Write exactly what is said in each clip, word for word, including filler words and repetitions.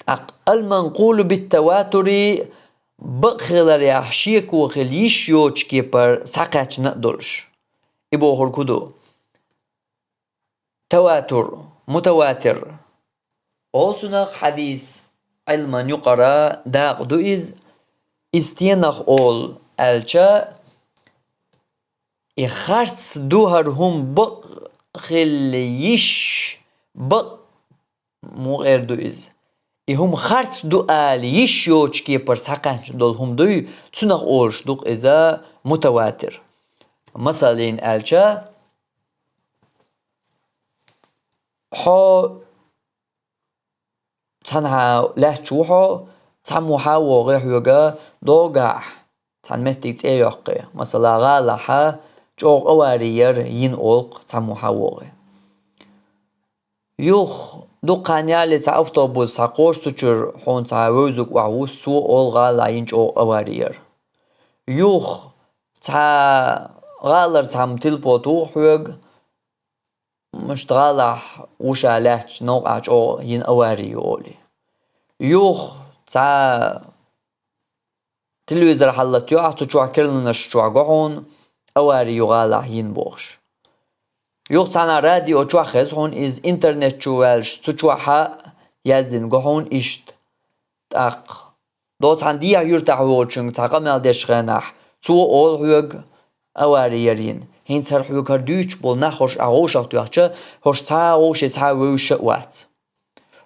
ТӀаккха المنقول بالتواتر, бакъ хиларехь шеко хила йиш йоцу кепара схьакхаьчна а долуш. И бохург хӀун ду? Таватур, мутаватир. Олу цунах хьадис Ӏилман юкъара дакъа ду иза. Иза стенах олу аьлча, и харц ду хӀара хӀума бакъ хила йиш, бакъ муха эр ду иза. И хӀума харц ду ала йиш йоцу кепара схьакхаьчна долу хӀума дуй, цунах олуш ду-кх иза мутаватир. Масалан аьлча, хьо цхьанхьа лаьтташ ву хьо, цхьаммо хьа а вогӀий хьоьга догахь, цхьана меттиг цӀе йоккхий, масала, гӀалахьа чӀогӀа авари яра йина олу-кх цхьаммо хьа а вогӀий. Юха дукха хан ялале цхьа автобус схьакхочу, цу чуьра хьуна цхьа вевзиг охьавуссу, цо олу гӀалахь йина чӀогӀа авари яра. Юха цхьа гӀалара цхьамма тилпо туху хьоьга, муьшта гӀалахь ву ша лаьтташ, новкъахь чӀогӀа йина авари ю олий. Юха цхьа телевизор хьаллатайохь, цу чохь керланаш чохь го хьуна, авари ю гӀалахь йина бохуш. Юха цхьана радио чохь хеза хьуна иза, интернет чу ваьлча, цу чохь а яздина го хьуна иштта. ТӀаккха доцу цхьана дехьа юьртахь воцучуьнга цхьа къамел дечу хенахь, цо олу хьоьга авари яра йина. ХӀинца хӀара хьоьга хӀара дуьйцуш болу нах хӀорш ахь вовшах тоьхча, хӀорш цхьа а вовшийн цхьа а вевзаш а вац.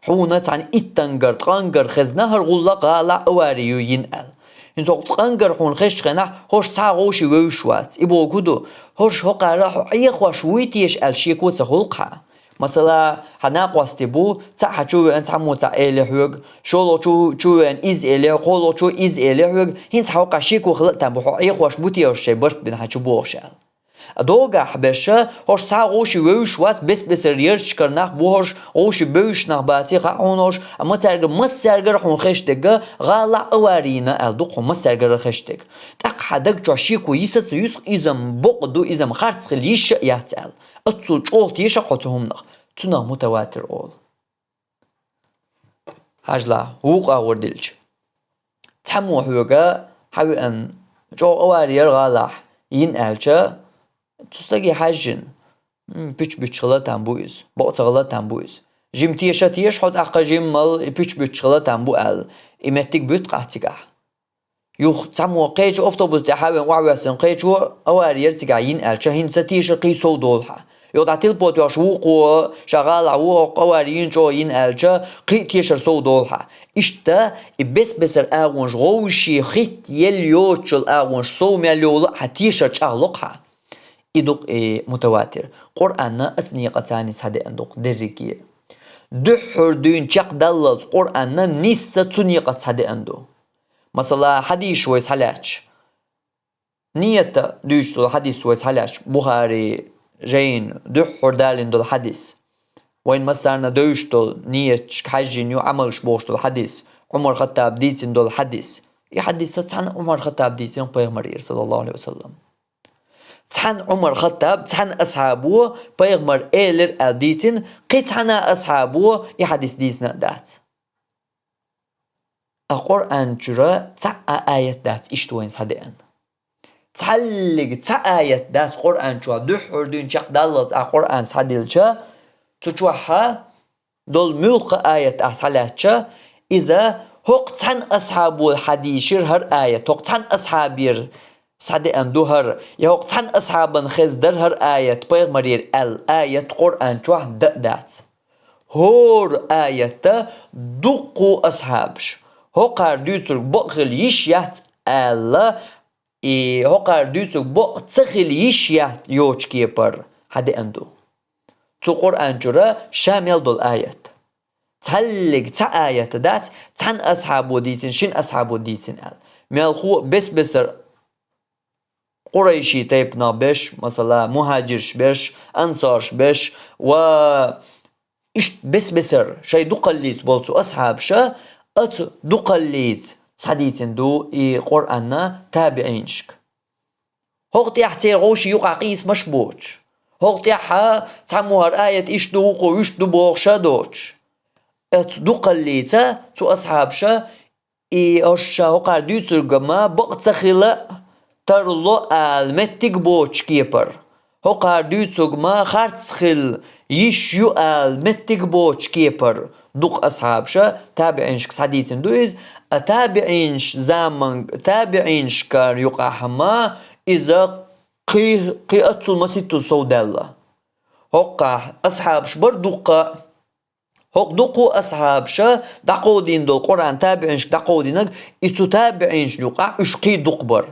Хьуна цхьана иттангара, ткъангара хезна хӀара гӀуллакх гӀалахь авари ю йина аьлла. ХӀинца хӀокху ткъангара хьуна хезчу хенахь, хӀорш цхьа а вовшийн вевзаш вац. И бохург хӀун ду? ХӀорш хӀокхара хьо Ӏехош вуй теша аьлла шеко ца хуьлу-кх хьан. Масала, хьан накъостий бу, цхьаъ хьан чу веана, цхьаммо цхьаъ элира хьоьга, шолгӀачу чу веана иза элира, кхоалгӀачу иза элира хьоьга, хӀинца хьан хӀокхахь шеко хила а там бу, хьо Ӏехош бу те хӀорш шайн барт бина хьан чу бохуш аьлла. А догахь беш, хӀорш цхьа а вовшийн вевзаш вац, бес-бесара ярташкара нах бу хӀорш, вовшийн бевзаш нах баций хаьа хьуна хӀорш, амма цаьрга массаьргара хьуна хезаш дерг гӀалахь авари йина аьлла ду-кх хьуна массаьргара хезаш дерг. ТӀаккха хьан даг чохь шеко йиса а ца юьсу, иза-м бакъ ду, иза-м харц хила йиш а яц аьлла. Оццул чӀогӀа теша хьо цу хӀуманах. Цунах мутаватир олу. Хьажал, вукху агӀор дилча. Цхьаммо хьоьга хьан веана чӀогӀа авари яра гӀалахь йина аьлча, цу стаге хьаьжжина, м, пуьчбуьттуш хила а там бу иза, бакъ ца хила а там бу иза. Жима теша а теша хьо тӀаккха жимма-м и пуьчбуьттуш хила а там бу аьлла, и меттиг буьтту-кх ахь цигахь. Юха цхьаммо кхечу автобус тӀе хьан веана охьавоьссина кхечо авари яра цигахь йина аьлча, хӀинца тешар кхин сов долу хьан. Юха дӀа тилпо тоьхча вукхо ша гӀалахь ву, хӀокху авари йина чӀогӀа йина аьлча, кхин а тешар сов долу хьан. Иштта и бес-бесара агӀонаш, гӀовшийн хӀитта елла йоцучул агӀонаш сов мел йолу а хьан тешар чӀагӀло-кх хьан. И ду-кх и мутаватир. Къуръанна оцу некъаца цхьаьна схьадеана ду-кх дерриге. Дуьххьара дуьйна чекхдаллалц Къуръанна нийсса цу некъаца схьадеана ду. Масала, хьадисаш вай схьалаьцча, нийят дуьйцуш долу хьадис вай схьалаьцча, Бухари жайна дуьххьара далийна долу хьадис. Вайна массарна девзаш долу, нийяташка хьаьжжина ю Ӏамалш бохуш долу хьадис, Ӏумар-Хаттаба дийцина долу хьадис. И хьадис цхьана Ӏумар-Хаттаба дийцина пайхамарера, саллаллаху Ӏалайхи ва саллам. Цхьана Ӏумар-Хаттаб, цхьана асхьабо пайхамар элира аьлла дийцина, кхин цхьана асхьабо и хьадис дийцина а дац. А Къуръан чуьра цхьа а аят дац иштта вайна схьадеана. Цхьаллиг цхьа аят дац Къуръан чохь, дуьххьара дуьйна чекхдаллалц ахь Къуръан схьадилча, цу чохь долу муьлхха аят ахь схьалаьцча, иза хӀокху цхьана асхьабо хьадийшира хӀара аят, хӀокху цхьана асхьабера схьадеана ду хӀара, я хӀокху цхьана асхьабана хезна дара хӀара аят пайхамарера аьлла аят Къуръан чохь дан а дац. ХӀора аятта дуккха а асхьабаш, хӀокхара дуьйцург бакъ хила йиш яц аьлла, и хӀокхара дуьйцург бакъ ца хила йиш яц йоцу кепара схьадеана ду. Цу Къуръан чуьра ша мел долу аят. Цхьаллиг цхьа аят дац, цхьана асхьабо дийцина, шина асхьабо дийцина аьлла. Мелхо а бес-бесара къурайши тайпанах берш, масала, мухьаджирш берш, ансарш берш ва иштта бес-бесара шайн дукхаллица болу цу асхьабаша, оцу дукхаллица схьадийцина ду и Къуръанна табиӀинашка. ХӀокху тӀехь церан гӀовший юкъахь къийсамаш а боцуш. ХӀокху тӀехь цхьаммо хӀара аят иштта ду, вукхо вуьшта ду бохуш а доцуш. Оцу дукхаллица цу асхьабаша и оша хӀокхара дуьйцург ма бакъ ца хила тарло ала меттиг боцуш кепара. ХӀокхара дуьйцург ма харц хила йиш ю ала меттиг боцуш кепара. Дукха асхьабаша табиӀинашка схьадийцина ду иза, а табиӀинаш заманга, табиӀинашкара юкъахь ма иза кхин, кхин оццул маситтаза совдаьлла. ХӀокхахь асхьабаш бара дуккха, хӀокху дуккха асхьабаша дӀакховдийна долу Къуръан табиӀинашка дӀакховдийнарг, и цу табиӀинашна юкъахь уьш кхин дукха бара.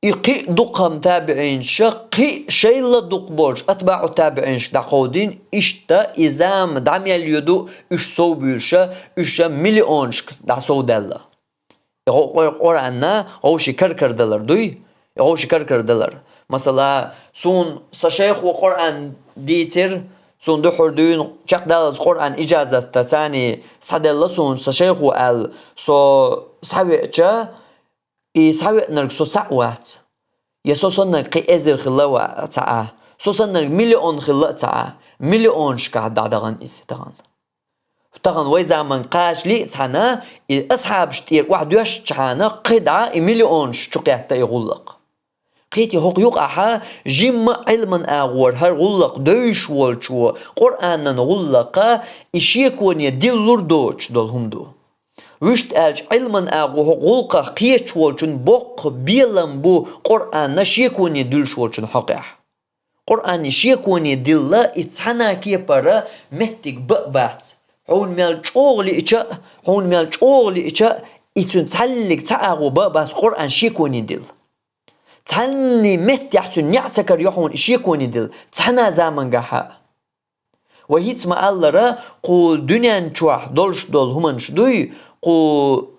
И кхин дукха табиӀинаш, кхин шайла дукха болчу атбаӀу табиӀинашка дӀакховдийна, иштта и зама дӀа мел йоьду уьш совбуьйлуша, уьш миллионашка дӀасовдаьлла. И гӀо-, Къур-, Къуръанна гӀовши каркардалар дуй? И гӀовши каркардалар. Масала, суна сан шайхо Къуръан дийцира, суна дуьххьара дуьйна чекхдаллалц Къуръан ижазатта царний схьаделла суна сан шайхо аьлла, со схьавеача, и схьавеанарг со цхьаъ вац. Я со саннарг кхин эзар хилла а ца Ӏа, со саннарг миллион хилла а ца Ӏа, миллионашкахь дӀадахана иза тахана. Тахана вай заманга кхачале а цхьаьна, и асхьабашна тӀера охьадоьшшучхьана кхидӀа и миллионаш чу кхетта и гӀуллакх. Кхетий, хӀокху юкъахьа жимма а Ӏилман агӀор хӀара гӀуллакх девзаш волчо, Къуръанан гӀуллакха и шеконе диллур доцуш долу хӀума ду. Вуьшта аьлча, Ӏилман агӀо хӀокху гӀуллакхах кхеташ волчун боккха белам бу Къуръанна шеконе дуьллуш волчун хьокъехь. Къуръанна шеконе дилла и цхьана кепара меттиг ба а бац. Хьуна мел чӀогӀа лиъча а, хьуна мел чӀогӀа лиъча а, и цуьнан цхьаллиг цхьа агӀо ба а бац Къуръан шеконе дилла. Цхьанний меттехь цуьнан неӀ ца карайо хьуна и шеконе дилла, цхьана замангахьа а. Вай хӀинца ма-аллара, кху дуьнен чохь долуш долу хӀуманаш дуй, кху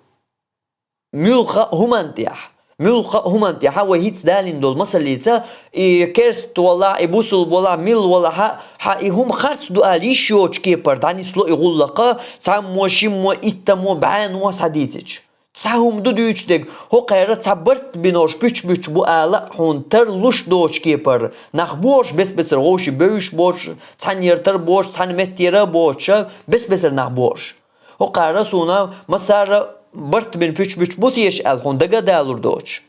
муьлхха а хӀуманна тӀехь, муьлхха а хӀуманна тӀехьа вай хӀинца далийна долу масаллица, и керст валахь, и бусулба валахь, милла валахь а, хьан и хӀума харц ду ала йиш йоцуш кепара дӀанисло и гӀуллакха, цхьаммо, шиммо, иттаммо, бӀеннмо схьадийцича. Цхьа хӀума ду дуьйцуш дерг, хӀокхара цхьа барт бинарш пуьчбуьтуш бу ала а хьуна тарлуш доцуш кепара, нах бохуш бес-бесара вовши бевзаш боцуш, цхьаьннера тар боцуш, цхьана меттера а боцуша, бес-бесара нах бохуш. ХӀокхара суна массара барт бина пуьчбуьтуш бу теша аьлла хьуна дага а далур доцуш.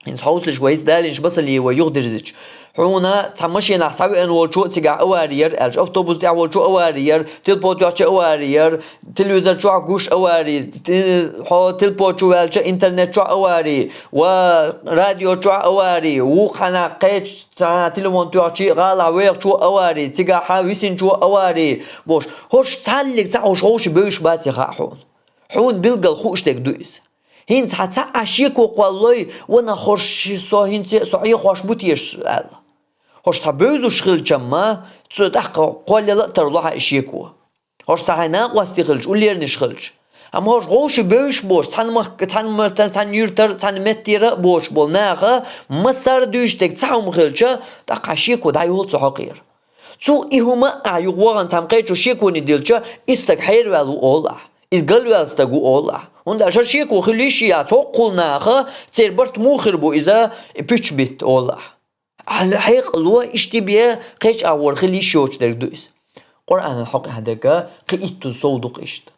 ХӀинца хьовсалаш вай хӀинца далийначу масалле вай юхадирзича. Хьуна цхьа машенахь схьавеана волчо а цигахь авари яра аьлча, автобус тӀехь волчо авари яра, телефон тоьхча авари яра, телевизор чохь гуш авари, ти-, хьо телефон чу ваьлча интернет чохь авари, ва радио чохь авари, вукху хьанна кхечу цхьана телефон тоьхча гӀалахь вехачо авари, цигахь висинчо авари, бохуш. ХӀорш цхьаллиг цхьа хӀорш вовши бевзаш баций хаьа хьуна. Хьуна билггал хууш дерг ду иза. ХӀинца хьан цхьа а шеко кхоллалой, ванах хӀорш со хӀинца а со Ӏехош бу теша аьлла. ХӀорш цхьа бевзаш хилчамма, цу тӀаккха кхоллала а тарло хьан и шеко. ХӀорш цхьа хьайн накъостий хилча, уллернаш хилча. Амма хӀорш вовши бевзаш боцуш, цхьана махка, цхьана мартара, цхьана юьртара, цхьана меттера а боцуш болу наха, массара дуьйцуш дерг цхьа хӀума хилча, тӀаккха хьан шеко дӀайолу цу хьокхера. Цу и хӀума а юха вахана цхьана кхечо шеконе дилча, и стаг хьераваьлла ву олу ахь. Иза галваьлла стаг ву олу ахь. ХӀунда аьлча хӀара шеко хила йиш яц хӀоккхул наха, церан барт муха хир бу иза пуьчбитта олу ахь. Хьан хьекъало иштта бен кхечу агӀор хила йиш йоцуш дерг ду иза. Къуръанан хьокъехь дерг кхин иттаза сов ду-кх иштта.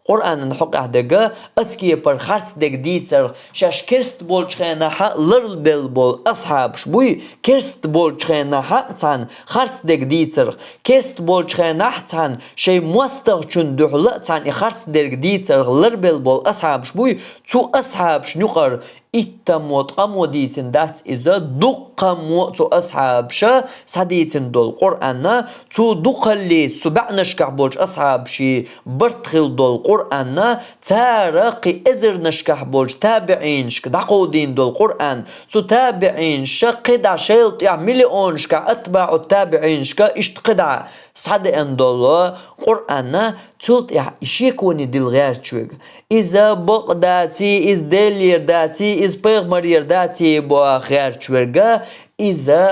Къуръанан хьокъехь дерг оцу кепара харц дерг дийцарх шаьш керст болчу хенахь а ларлабелла болу асхьабаш буй, керст болчу хенахь а цхьаьна харц дерг дийцарх, керст болчу хенахь а цхьаьна шайн мостагӀчунна дуьхьал а цхьаьна и харц дерг дийцарх ларбелла болу асхьабаш буй, цу асхьабашна юкъара иттаммо, ткъаммо дийцина дац иза, дуккхаммо цу асхьабаша схьадийцина долу Къуръанна, цу дукхаллица, цу баьӀнашкахь болчу асхьабаший барт хилла долу Къуръанна, цара кхин эзарнашкахь болчу табиӀинашка дӀакховдийна долу Къуръан, цу табиӀинаша кхидӀа шайла тӀехь миллионашкахь атбаӀу табиӀинашка иштта кхидӀа схьадеана долу Къуръанна, цул тӀехь и шеконе дилла гӀерташ верг. Иза бакъ даций, иза Делера даций, иза пайхамарера даций боху гӀерташ верг, иза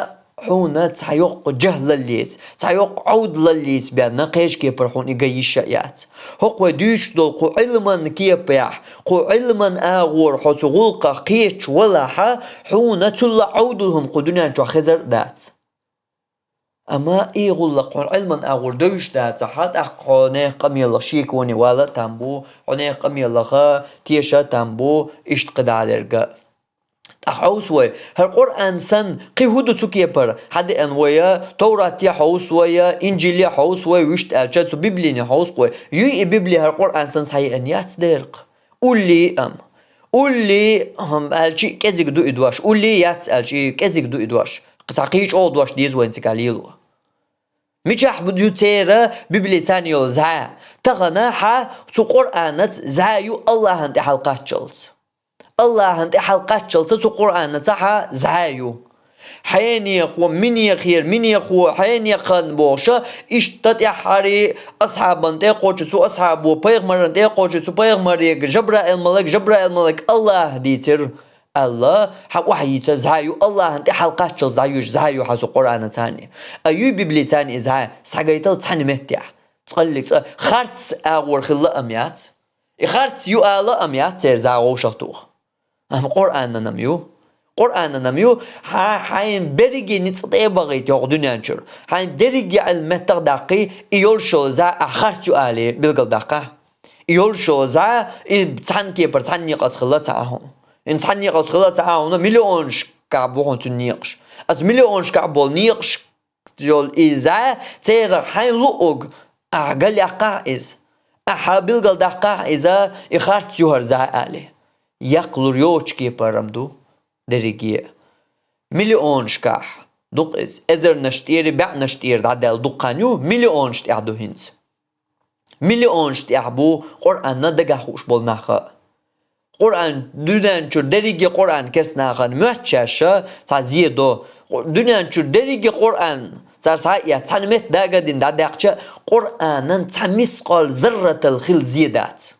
хьуна цхьа йоккха жахӀлаллица, цхьа йоккха Ӏовдалаллица бен кхечу кепара хьуна и ган йиш а яц. ХӀокху вай дуьйцуш долу кху Ӏилман кепехь, кху Ӏилман агӀора хьо цу гӀуллакхах кхеташ валахь, хьуна цул а Ӏовдал хӀума кху дуьнен чохь хезар а дац. Амма и гӀуллакх хьона Ӏилман агӀор девзаш дацахь, тӀаккха хьо нехан къамелах шеконе вала а там бу, хьо нехан къамелах теша а там бу, иштта кхыдӀа лерга. ТӀаккха хьовса вай, хӀара Къуръан санна, кхин хӀун ду цу кепара? Хьадеана вай, Товрате хьовса вай, Инжиле хьовса вай, вуьшта аьлча, цу Библине хьовса вай. Юй и Библи хӀара Къуръан санна схьаеана яц дера-кх? Уллий ам. Уллий, хӀм, аьлча а кӀезига ду и дош. Уллий яц аьлча а кӀезига ду и дош. Цхьа кхин чӀогӀа дош деза вайна цигахь лело. Мичахь ю церан Библица йола зӀа? Тахана хьа цу Къуръанаца зӀа ю АллахӀана тӀехь хьалкхаччалца. АллахӀана тӀехь хьалкхаччалца цу Къуръанаца хьа зӀа ю. Хьенехо, минехера, минехо, хьенехан бохуш, иштта тӀаьххьара асхьабана тӀе а кхочу, цу асхьабо пайхамарна тӀе а кхочу, цу пайхамаре Жабраил малик, Жабраил малик АллахӀа дийцира аьлла, хьа охьайийца зӀа ю, АллахӀана тӀехь хьалкхаччалца дӀаюьжу зӀа ю хьа цу Къуръанаца. А юй Библица и зӀа, схьагайтал цхьана меттехь. Цкъаллиг цкъа харц агӀор хилла ам яц. И харц ю ала ам яц церан зӀа вовшахтоха. Амма Къуръанан ам ю. Къуръанан ам ю, хьа-, хьайна берриге ницкъ тӀе а бахийта хӀокху дуьнен чуьра. Хьайна дерриге Ӏилма меттах а даккхий, и йолуш йолу зӀа ахь харц ю алий, билгалдаккхахьа. И йолуш йолу зӀа, и цхьана кепара цхьана некъаца хилла ца Ӏа хьуна. И цхьана некъаца хилла ца Ӏа хьуна, миллионашкахь бу хьуна цуьнан некъаш. Оцу миллионашкахь болу некъаш йолу и зӀа, церах хьайна луъург, ахь галъяккхахьа иза. Ахьа билгалдаккхахьа иза, и харц ю хӀара зӀа алий. Яккхалур йоцучу кепара ам ду дерриге а. Миллионашкахь ду-кх иза. Эзарнаш тӀера, бӀеннаш тӀера дӀадаьлла дукха хан ю, миллионаш тӀехь ду хӀинца. Миллионаш тӀехь бу Къуръанна дагахь хууш болу нах а. Къуръан, дуьнен чуьра дерриге Къуръан керста нахана моьттуш шаьш цхьа зен до. Къу-, дуьнен чуьра дерриге Къуръан цара схьа а эцна, цхьана метта дага а дина дӀадаьккхича, Къуръанан цхьа мискъал зарратал хила зен дац.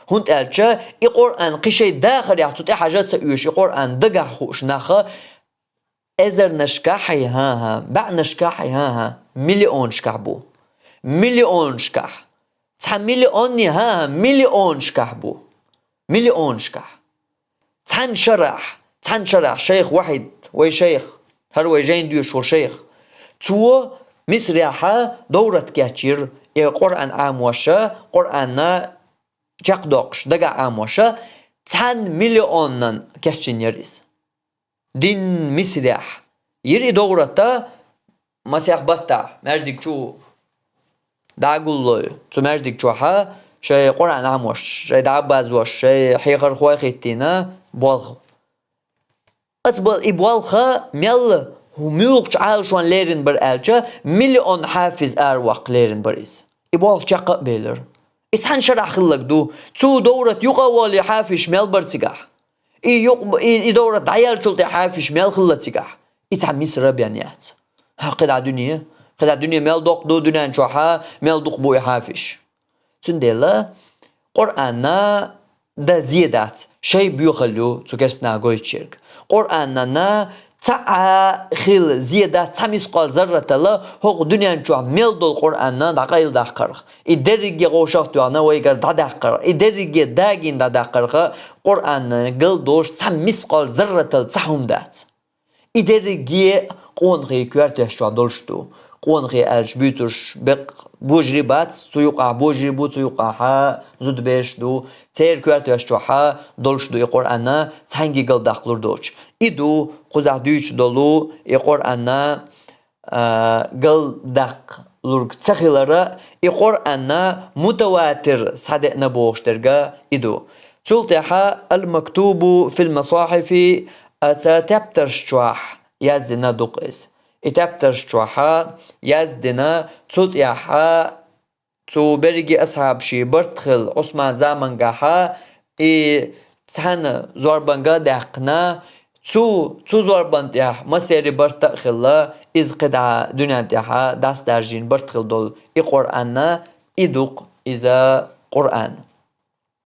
ХӀунда аьлча и Къуръан кхин шайн дахарехь цу тӀе хьажа а ца оьшу, и Къуръан дагахь хууш нах а эзарнашкахь а, хӀан-хӀа, бӀеннашкахь а, хӀан-хӀа, миллионашкахь бу. Миллионашкахь. Цхьа миллионний, хӀан-хӀа, миллионашкахь бу. Миллионашкахь. Цхьана шарахь, цхьана шарахь шайх Вахьид, вай шайх, хӀара вай жайна доьшуш волу шайх. Цо Мисрехь доврат кечйира, и Къуръан Ӏамош, Къуръанна чекхдоккхуш, дагахь Ӏамош, цхьана миллионан кечйина яра иза. Дийнна Мисрехь йира и доврат, масех баттахь, маьждиг чу дӀа а гуллой, цу маьждиг чохь шайн Къуръан Ӏамош, шайн дӀа а базош, шайн хьехархой а хӀиттийна болх. Оцу бал-, и болх мел, муьлхачу Ӏалашонна лерина бара аьлча, миллион хьафиз араваккха лерина бара иза. И болх чекх а белира. И цхьана шарахь хилларг ду. Цу доврат юкъа а волий хьафизаш мел бара цигахь. И юкъ-, и, и доврат дӀаеллачул тӀе хьафизаш мел хилла цигахь. И цхьа Мисра бен яц. ХӀа, кхидӀа дуьне, кхидӀа дуьне мел доккха ду, дуьнен чохь мел дукха бу и хьафизаш. Цундела Къуръанна дан зен дац, шайн боьхалла ю цу керстанаха гойтучуьнга. Къуръанна цхьа а хила зен дац, цхьа мискъал зарратал хӀокху дуьнен чохь мел долу Къуръанна дӀакъайладаккхарх. И дерриге вовшах а тоьхна вайгара дӀадаккхарх. И дерриге дагийна дӀадаккхарх, Къуръанна гал долуш цхьа мискъал зарратал цхьа хӀума дац. И дерриге а къонахий коьртеш чохь долуш ду. Къонахий аьлча буьйцурш беккъа божарий бац, цу юкъахь божарий бу, цу юкъахь зудабераш ду. Церан коьртеш чохь долуш ду и Къуръанна цхьаьнгге галдаккхалур доцуш. И ду кхузахь дуьйцуш долу и Къуръанна, а, галдаккхалург ца хилар, и Къуръанна мутаватир схьадеана бохуш дерг и ду. Цул тӀаьхьа «Ал-мактубу фил масахьифи», а, цу тептарш чохь яздина ду-кх иза. И тептарш чохь яздина, цул тӀаьхьа цу берриге асхьабашийн барт хилла Ӏусман заманчохь, и цхьана зорбанга даьккхина, цу, цу зорбан тӀехь массеран барт а хилла, иза кхидӀа дуьнен тӀехь дӀасадаржийна барт хилла долу и Къуръанна, и ду-кх иза Къуръан.